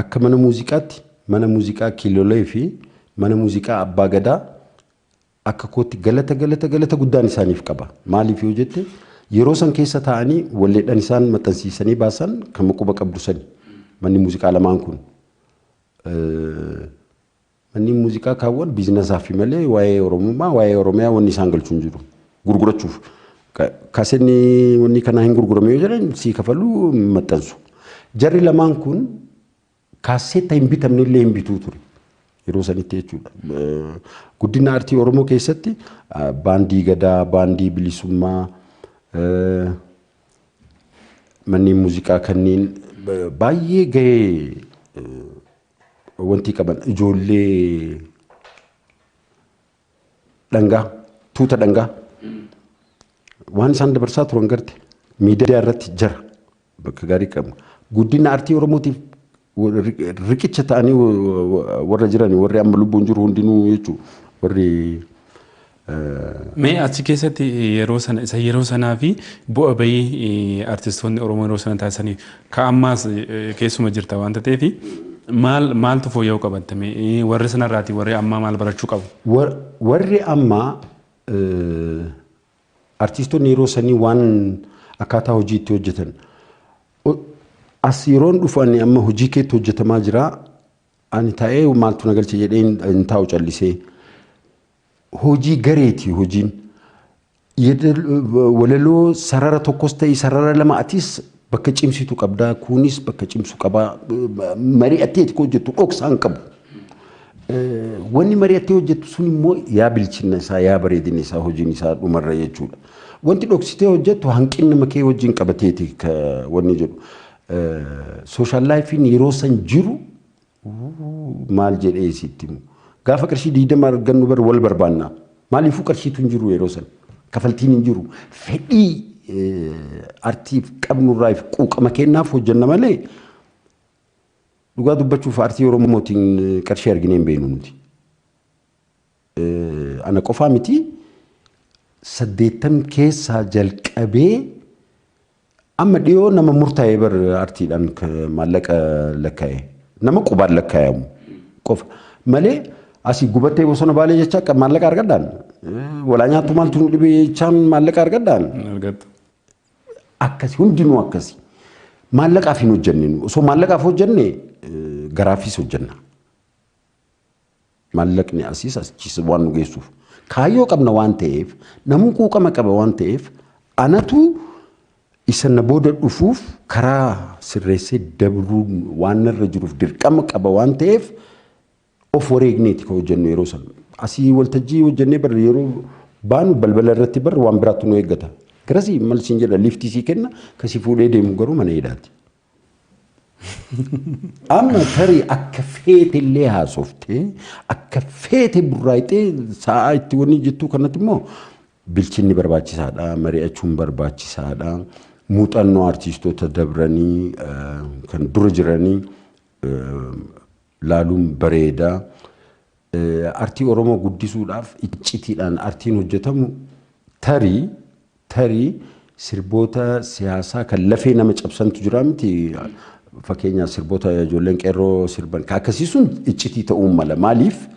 akka mana muuziqaatti mana muuziqaa Kiilolee fi mana muuziqaa Abbaa Gadaa akka kootti galata galata galata guddaan isaaniif qaba. Maaliif yoo jette yeroo san keessa taa'anii walleedhaan isaan maxxansiisanii baasan kan quba qabdu sani manni muuziqaa lamaan kun. Manni muuziqaa kaawwan biizinasaaf malee waa'ee Oromummaa waa'ee Oromiyaa wanni isaan galchuu hin jiru gurgurachuuf. Kasenni wanni kanaa hin gurgurame yoo jedhan sii kafaluu maxxansu. Jarri lamaan kun kaaseetta hin bitamne illee hin bituu ture. Yeroo sanitti jechuudha. Guddina aartii Oromoo keessatti baandii Gadaa, baandii Bilisummaa, manneen muuziqaa kanneen baay'ee gahee wanti qaban, ijoollee dhangaa, tuuta dhangaa waan isaan dabarsaa turan garte miidiyaa irratti jara bakka gaarii qabu. Guddina aartii Oromootiif riqicha ta'anii warra jiran, warri amma lubbuun jiru hundinuu jechuudha. Warri
Mee achi keessatti yeroo sana isa yeroo sanaa fi bu'a bahii artistoonni Oromoo yeroo sana taasisanii ka ammaas keessuma jirta waanta ta'eef, maal maaltu fooyya'uu qabattame? Warri sanarraati warri ammaa maal barachuu qabu?
Warri ammaa, artistoonni yeroo sanii waan akkaataa hojii itti hojjetan. As yeroon dhufu ani amma hojii keetti hojjetamaa jira. Ani taa'ee maaltu na galche jedhee hin taa'u callisee. Hojii gareeti hojiin. Walaloo sarara tokkos ta'e sarara lama, atis bakka cimsitu qabdaa, kunis bakka cimsu qabaa. Mari'attee hojjettu dhoksaan qabu. Wanni mari'attee hojjettu sun immoo yaa bilchina isaa, yaa bareedina isaa, hojiin isaa dhumarra jechuudha. Wanti dhoksitee hojjettu hanqina makee wajjin qabateeti wanni jedhu. Social lifeiin yeroo san jiru maal jedhee sitti himu. Gaafa qarshii 20 argannu bar wal barbaanna. Maaliifuu qarshiitu hin jiru yeroo san. Kafaltiin hin jiru. Fedhii artiif qabnurraa quuqama kennaaf hojjenna malee, dhugaa dubbachuuf aartii Oromootiin qarshii arginee hin beeknu nuti. Ana qofaa miti, 80 keessaa jalqabee amma dhiyoo nama murtaa'ee bar aartiidhaan maallaqa lakkaa'e. Nama qubaan lakkaayamu qofa malee, asii gubattee bosona baalee jecha maallaqa argadhaan, walaa nyaattu maaltu nu dhibee jechaan maallaqa argadhaan. Akkasi hundinuu akkasi. Maallaqaaf hin hojjenne. Osoo maallaqaaf hojjenne garaafis hojjenna. Maallaqni asiis achis waan nu geessuuf. Kaayyoo qabna waan ta'eef, namuu quuqama qaba waan ta'eef, anatu isa na booda dhufuuf karaa sirreessee dabruu waan narra jiruuf dirqama qaba waan ta'eef, of wareegneeti kan hojjennu yeroo sana. Asii waltajjii hojjennee bar yeroo baanu balbala irratti bar waan biraatti nu eeggata. Garasii mal siin jedha, liftii sii kenna, kasii fuudhee deemu garuu mana hidhaati. Amma tarii akka feete illee haasoftee, akka feete burraayitee sa'a itti wanni jettuu kanatti immoo bilchinni barbaachisaadha, mari'achuun barbaachisaadha. Muuxannoo artiistoota dabranii kan dura jiranii laaluun bareeda. Artii Oromoo guddisuudhaaf iccitiidhaan artiin hojjetamu tarii sirboota siyaasaa kan lafee nama cabsantu jira miti. Fakkeenyaaf sirboota ijoolleen qeerroo sirban kan akkasii sun iccitii ta'uu mala. Maaliif,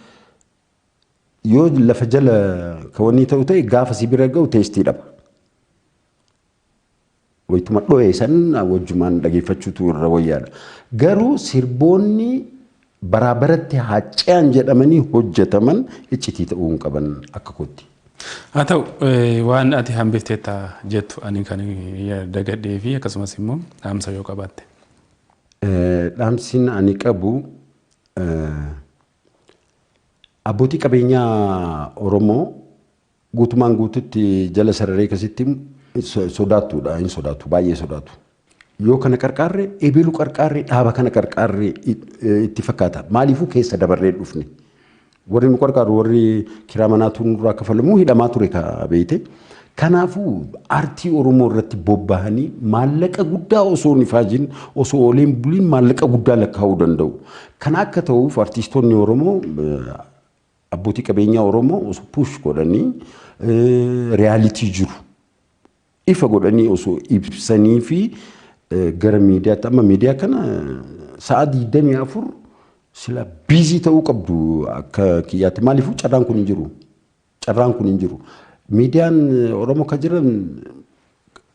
yoo lafa jala ka wanni ta'u ta'e gaafa si bira ga'u taste dhaba. Wayituma dho'e san wajjumaan dhageeffachuutu irra wayyaadha. Garuu sirboonni baraa baratti haa ce'an jedhamanii hojjetaman iccitii ta'uu hin qaban akka kootti.
Haa ta'u, waan ati hambifteetta jettu ani kan dagadhee fi akkasumas immoo dhaamsa yoo qabaatte.
Dhaamsin ani qabu, abbootii qabeenyaa Oromoo guutumaan guututti jala sararee akkasitti sodaattuudha, hin sodaatu, baay'ee sodaatu. Yoo kana qarqaarre, eebeluu qarqaarre, dhaaba kana qarqaarre itti fakkaata. Maaliifuu keessa dabarree dhufne. Warri nu qarqaaru, warri kiraa manaatu nurraa kafalamu hidhamaa ture ka beeyte. Kanaafuu aartii Oromoo irratti bobbahanii maallaqa guddaa osoo hin ifaajin, osoo ooleen buliin maallaqa guddaa lakkaa'uu danda'u. Kana akka ta'uuf artiistoonni Oromoo abbootii qabeenyaa Oromoo osoo push godhanii, reality jiru ifa godhanii osoo ibsanii fi gara miidiyaatti, amma miidiyaa kana sa'a 24 sila busy ta'uu qabdu akka kiyyaatti. Maaliifuu carraan kun hin jiru. Carraan kun hin jiru. Miidiyaan Oromoo kan jiran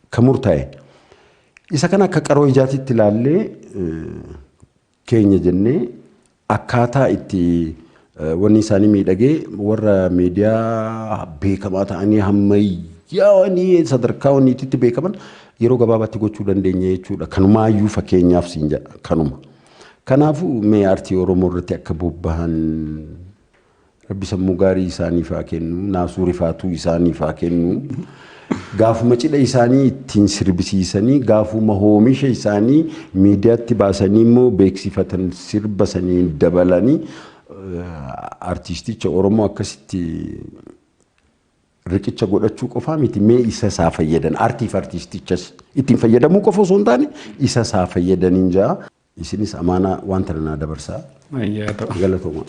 kan murtaa'e. Isa kana akka qaroo ijaatitti ilaallee, keenya jennee, akkaataa itti wanni isaanii miidhagee warra miidiyaa beekamaa ta'anii hammayyaawanii sadarkaa wanniititti beekaman yeroo gabaabaatti gochuu dandeenya jechuudha. Kanumaayyuu fakkeenyaaf siin jedha kanuma. Kanaafuu mee aartii Oromoo irratti akka bobbahan Rabbi sammuu gaarii isaaniif haa kennu, naasuu rifaatuu isaaniif haa kennu. Gaafuma cidha isaanii ittiin sirbisiisanii, gaafuma oomisha isaanii miidiyaatti baasanii immoo beeksifatan sirba sanii dabalanii artiisticha Oromoo akkasitti riqicha godhachuu qofaa miti, mee isa isaa fayyadan, aartiif artiistichas ittiin fayyadamuu qofa osoo hin taane isa isaa fayyadaniin jaa. Isinis amaanaa waan tana naa dabarsaa.
Ayyaa ta'u.
Galatooma.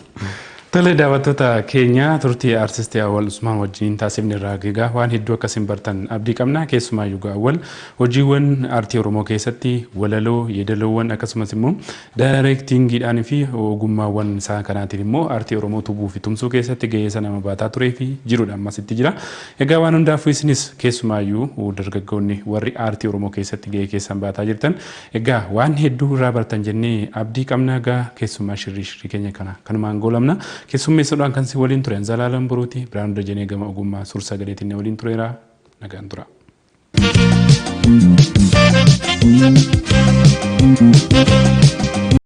Tole, daawwattoota keenya, turtii artistii Awwal Usmaan wajjin taasifne irraa egaa waan hedduu akkasiin bartan abdii qabna. Keessumaayyuu Awwal hojiiwwan aartii Oromoo keessatti walaloo, yeedaloowwan, akkasumas immoo daayireektingiidhaan fi ogummaawwan isaa kanaatiin immoo aartii Oromoo tubuu fi tumsuu keessatti gahee isa nama baataa turee fi jirudha, ammas itti jira. Egaa waan hundaafuu isinis keessumaayyuu dargaggoonni warri aartii Oromoo keessatti gahee keessan baataa jirtan egaa waan hedduu irraa bartan jennee abdii qabna. Egaa keessumaa shirrii shirrii keenya kana kanumaan goolamna. Keessummeessuudhaan kan si waliin ture Zalaalam Boruuti. Biraan Dajanee gama ogummaa suur sagaleetiin na waliin tureera. Nagaan tura.